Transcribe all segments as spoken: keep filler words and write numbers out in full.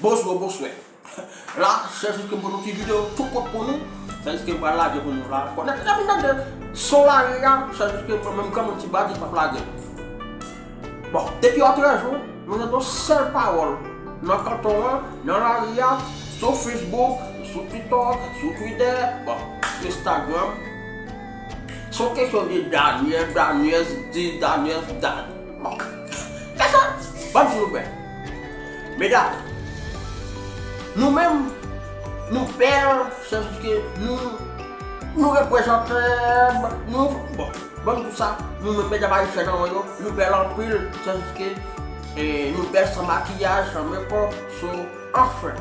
Bonswa, bonswa. La, se jis ke m pote yon ti videyo tou kout pou nou. Se jis ke m pral lage pou nou la. Konnen, lè nou tande son lari a, se jis ke mwen menm granmoun ti badi m ap lage. Bon, depi yon trè jou, nou tande yon sèl pawòl. Nan kanton an, nan lari a, sou Facebook, sou TikTok, sou Twitter, bon, sou Instagram. Se yon kesyon de Daniel, Daniel, di Daniel, Daniel. Bon, kèk sa, ban m di nou byen. Medam, nou menm, nou bèl, se jis ke nou, nou reprezante, nou, bon, ban m di sa, nou menm medam ayisyèn an yo, nou bèl anpil, se jis ke, eh, nou bèl san makiyaj, san mekòp, so, anfen.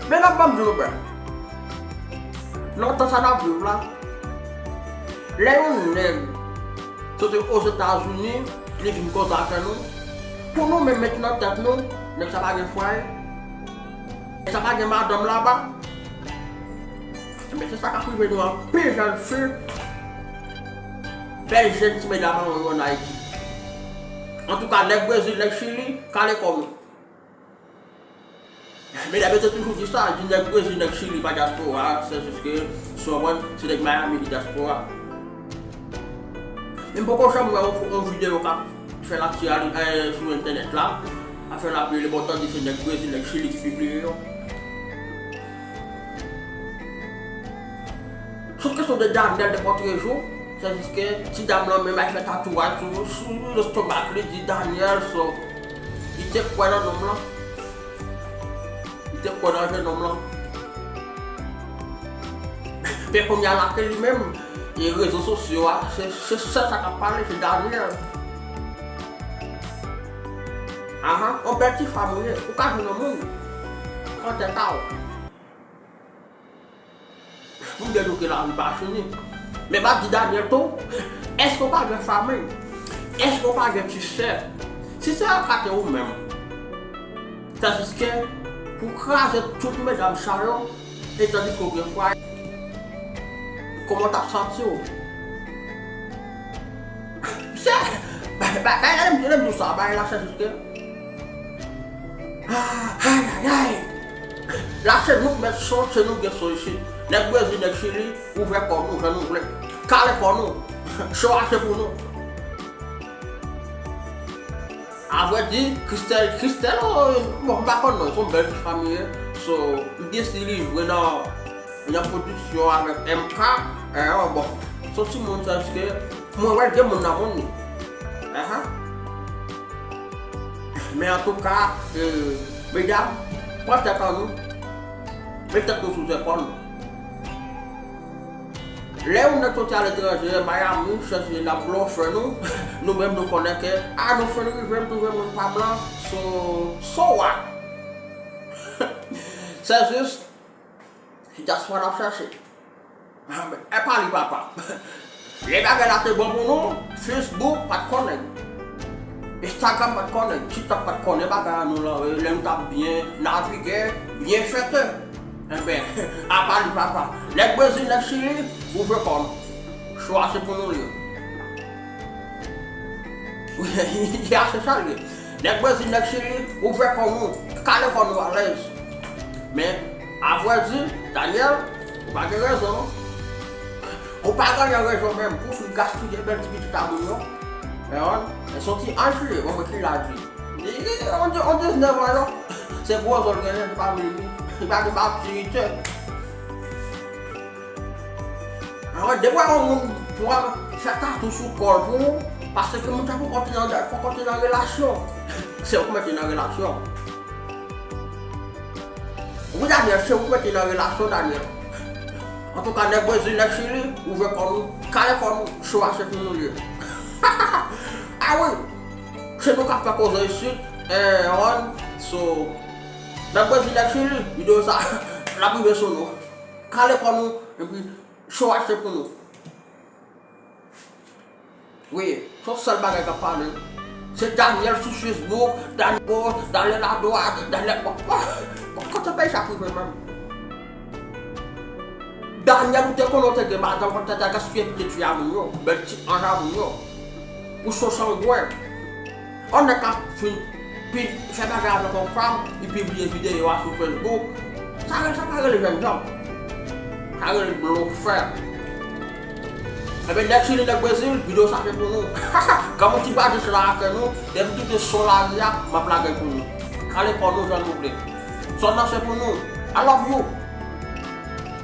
Medam, ban m di nou byen. Nan tan sa n ap viv la, lè yon nèg soti Ozetazini, li vin koze avè nou, pou nou menm met nan tèt nou, nèg sa pa gen fwaye, nèg sa pa gen madanm laba. Ebyen, se sa k ap rive nou anpil jèn fi, bèl jèn ti medam an yo ann Ayiti. Antouka, nèg Brezil, nèg Chili, kale kò nou. Medam yo te toujou di sa, di nèg Brezil, nèg Chili pa dyaspora, se jis ke, si w konprann, se nèg Miami ki dyaspora. Men m poko janm wè yon, yon videyo k ap fè laktyalite, eh, sou entènèt la, ap fè laktyalite, bon, tande se nèg Brezil, nèg Chili ki pibliye yo. Sou kesyon de Daniel de Pòtrejou, se jis ke ti dam lan menm al fè tatouaj sou, sou lestomak li, di Daniel, so, li te kwè nan nonm lan. Li te kwè nan jennonm lan. Men kounye a la ke li menm, e rezo sosyo a, se, se sèl sa k ap pale, se Daniel. Ahan, yon bèl ti fanm ou ye, ou ka jwenn yon moun, pran tèt a w. Pou m te di w ke lavi pa fini. Men m ap di Daniel tou, èske w pa gen fanmi? Èske w pa gen ti sè? Si se a ka te ou menm, tandiske pou kraze tout medam sa yo, e tandiske w gen fwaye, kòman w t ap santi w? Misye, bay, bay, bay, lè m, lè m di w sa, bay la se jis ke Ayayay! La se nou k mèt son, se nou k gen son isit. Nèg Brezil, nèg Chili, ouvè kò nou jan nou vle. Kale kò nou. Cho a se pou nou. Avrèdi, Christelle, Christelle, oh, bon, m pa konn non, se yon bèl ti fanm li ye. So, m gen si li jwe nan nan pwodiksyon avèk M K, eh, bon, se yon timoun sa, èske mwen wè l gen moun nan moun li. Ahan. Men antouka, eh, medam, pran tèt an nou, met tèt nou sou zèpòl nou. Lè yon nèg soti aletranje, Miami, chèche l ap blofè nou, nou menm nou konnen ke, a, nou fin rive, m twouve moun pa m lan, so, so what? Se jis, dyaspora n ap chèche. E pa li papa. Lè bagay la te bon pou nou, Facebook pa t konnen. Instagram pa t konnen, TikTok pa t konnen bagay an nou lan, lè nou t ap byen navige, byen fete. Enben, apa li papa. Nèg Brezil, nèg Chili, ouvè kò nou. Cho a se pou nou li ye. Wi, ya se sa li ye. Nèg Brezil, nèg Chili, ouvè kò nou, kale kò nou alèz. Men, avrèdi, Daniel, ou pa gen rezon non. Ou pa gen rezon menm pou fin gaspiye bèl ti pitit a moun yo. Ewan, e soti anj li, bon, mwen ki laj li. Li, li, on, on diznèf an non. Se gwo zòn genyen, se pa mil li. Li pa gen matirite. Alò, depi w wè yon moun pran fè tatou sou kò l pou ou, paske moun sa poko te nan, poko te nan relasyon. Se ou k mete nan relasyon. Wi, Daniel, se ou k mete nan relasyon, Daniel. Antouka, nèg Brezil, nèg Chili, ouvè kò nou, kale kò nou, cho a se pou nou li ye. A wi, se nou k ap fè koze isit, eh, on, so, nèg Brezil, nèg Chili, videyo sa, l ap rive sou nou. Kale kò nou, epi cho a se pou nou. Wi, se yon sèl bagay k ap pale. Se Daniel sou Facebook, Daniel goch, Daniel adwat, Daniel, bon, bon, bon, kote peyi sa ap rive menm? Daniel, ou te konnen w te gen madanm, kote w te gaspiye pitit fi a moun yo, bèl ti anj a moun yo. Ou se sangwen. On nèg k ap fin Epi fè bagay avèk yon fanm, li pibliye videyo a sou Facebook. Sa rele, sa pa rele jènjan. Sa rele blofè. Ebyen, nèg Chili, nèg Brezil, videyo sa se pou nou. Kòm yon ti badjis la avè nou, depi m kite son lari a, m ap lage l pou nou. Kale kò nou jan nou vle. Son nan se pou nou. I love you.